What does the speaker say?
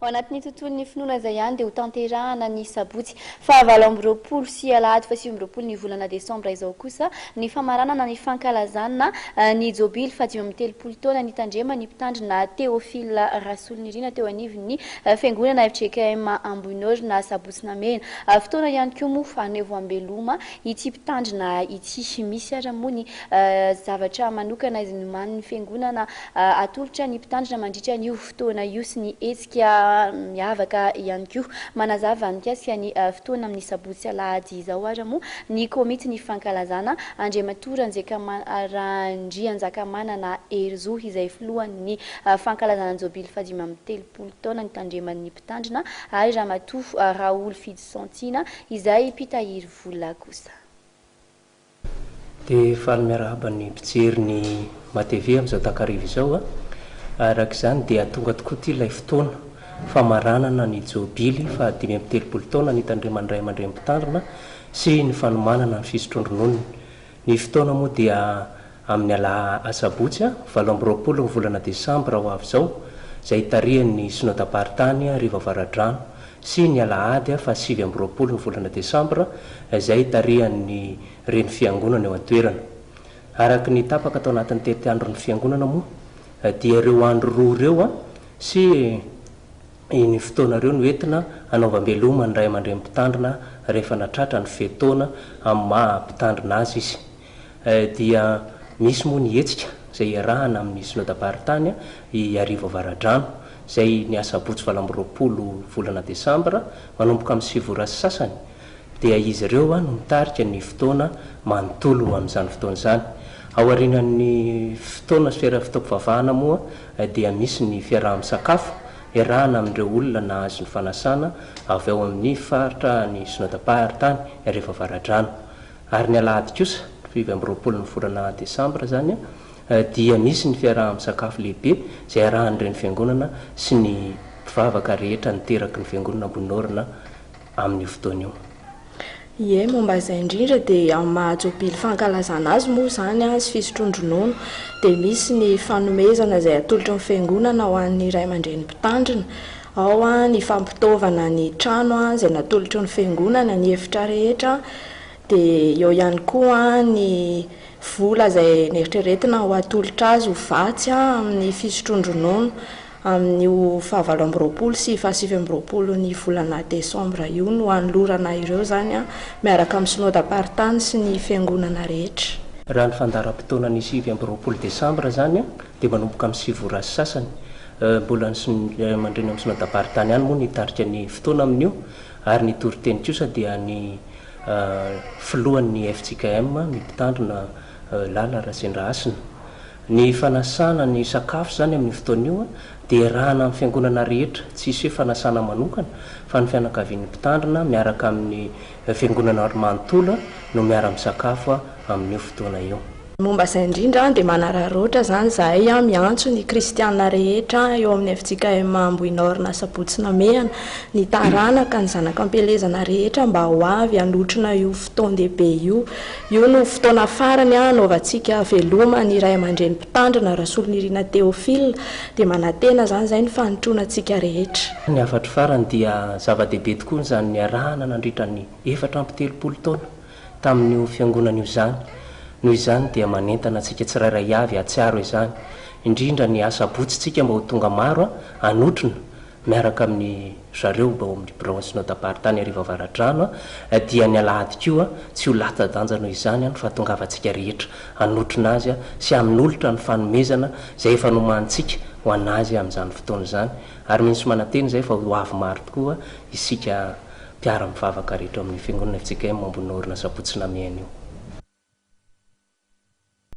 Ao anatin'ny tontolon'ny finoana izay ihany dia hotanterahana ny sabotsy faha 28 sy alahady faha 29 ny volana desambra izao kosa ny famaranana ny fankalazana ny jobily faha 35 taona nitandreman'ny mpitandrina Théophile Rasolonirina teo anivon'ny fiangonana FJKM Ambohinorina Sabotsy Namehana. Fotoana ihany koa moa fanehoam-beloma ity mpitandrina ity. Misy ary moa ny zavatra manokana izay nomanin'ny fiangonana atolotra ny mpitandrina mandritra an'io fotoana io sy ny hetsika miavaka ihany koa. Manazava mikasika ny fotoana amin'ny sabotsy alahady izao ary moa ny komity ny fankalazana Andriamatoa Randrianjakamanana Herizo izay filohan'ny fankalazana ny jobily faha 35 taona nitandreman'ny mpitandrina ary Ramatoa Raoly Fidisantiana izay mpitahiry vola kosa. Dia faly miarahaba ny mpijery ny MaTv amin'izao takariva izao. Araka izany dia tonga tokoa ity ilay fotoana famaranana ny jobily faha 35 taona nitandreman'ny ray aman-dreny mpitandrina sy ny fanomanana ny fisotroan-drononony. Ny fotoana moa dia amin'ny alaha asabotsy 28 ny volana desambra ho avy izao, izay tarihan'ny Synodam-paritany Rivo Avaradrano sy ny alahady faha 29 ny volana desambra izay tarihan'ny reny fiangonana eo an-toerana. Araka ny tapaka tao anatin'ny tetiandron'ny fiangonana moa dia ireo andro roa ireo sy iny fotoana ireo no entina hanaovam-beloma ny ray aman-dreny mpitandrina rehefa nahatratra ny fe-taona amin'ny maha mpitandrina azy izy. Dia misy moa ny hetsika izay iarahana amin'ny Synodam-paritany Iarivo Avaradrano izay ny asabotsy 28 volana desambra manomboka amin'ny sivy ora sy sasany dia izy ireo no mitarika ny fotoana manontolo amin'izany fotoana izany. Aorianan'ny fotoana sy fotoam-pivavahana moa dia misy ny fiaraha-misakafo iarahana amin'ireo olona nahazo ny fanasana avy ao amin'ny faritra ny Synodam-paritany Iarivo Avaradrano. Ary ny alahady kosa, 29 ny volana desambra izany, dia misy ny fiaraha-misakafo lehibe izay iarahan'ireny fiangonana sy ny mpivavaka rehetra niteraky ny fiangonana Ambohinorina amin'io fotoana io. Ie, momba izay indrindra dia amin'ny maha jobily fankalazana azy moa izany sy fisotroan-dronono dia misy ny fanomezana izay atolotry ny fiangonana ho an'ny ray aman-dreny mpitandrina. Ao ny fampitaovana ny trano izay natolotry ny fiangonana, ny efitra rehetra, dia eo ihany koa ny vola izay neritreretina ho atolotra azy ho vatsy amin'ny fisotroan-dronono. Amin'io faha 28 sy faha 29 ny volana desambra io no hanolorana ireo izany miaraka amin'ny Synodam-paritany sy ny fiangonana rehetra. Raha ny fandaharam-potoana ny 29 desambra izany dia manomboka amin'ny sivy ora sy sasany. Mbola ny ray aman-dreny amin'ny Synodam-paritany ihany moa no hitarika ny fotoana amin'io ary ny toriteny kosa dia ny filohan'ny fjkm, ny mpitandrina Lala Rasendrahasina. Ny fanasana ny sakafo izany amin'io fotoana io dia iarahana amin'ny fiangonana rehetra, tsy hisy hoe fanasana manokana fa ny fianakavian'ny mpitandrina miaraka amin'ny fiangonana manontolo no miara-misakafo amin'io fotoana io. Momba izay indrindra dia manararaotra izany izahay miantso ny kristiana rehetra eo amin'ny fjkm Ambohinaorina Sabotsy Namehana, ny taranaka, ny zanak'ampielezana rehetra mba ho avy hanotrona io fotoan-dehibe io. Io no fotoana farany hanaovantsika veloma ny ray aman-dreny mpitandrina Rasolonirina Théophile, dia manantena izany izay ny fanotronantsika rehetra. Ny hafatro farany dia zava-dehibe tokoa izany niarahana nandritra ny 34 taona tamin'io fiangonana io izany. Noho izany dia manentana antsika tsirairay avy hahatsiaro izany, indrindra ny asabotsy tsika mba ho tonga maro hanotrona miaraka amin'ny zareo ao amin'ny biraon'ny Synodam-paritany Iarivo Avaradrano dia ny alahady koa tsy ho latsa-danja noho izany ny fahatongavantsika rehetra hanotrona azy sy hanolotra ny fanomezana izay efa nomanintsika ho an'azy amin'izany fotoana izany ary mino sy manantena izay fa ho avy maro tokoa isika mpiara-mivavaka rehetra ao amin'ny Fiangonana fjkm Ambohinorina Sabotsy Namehana io.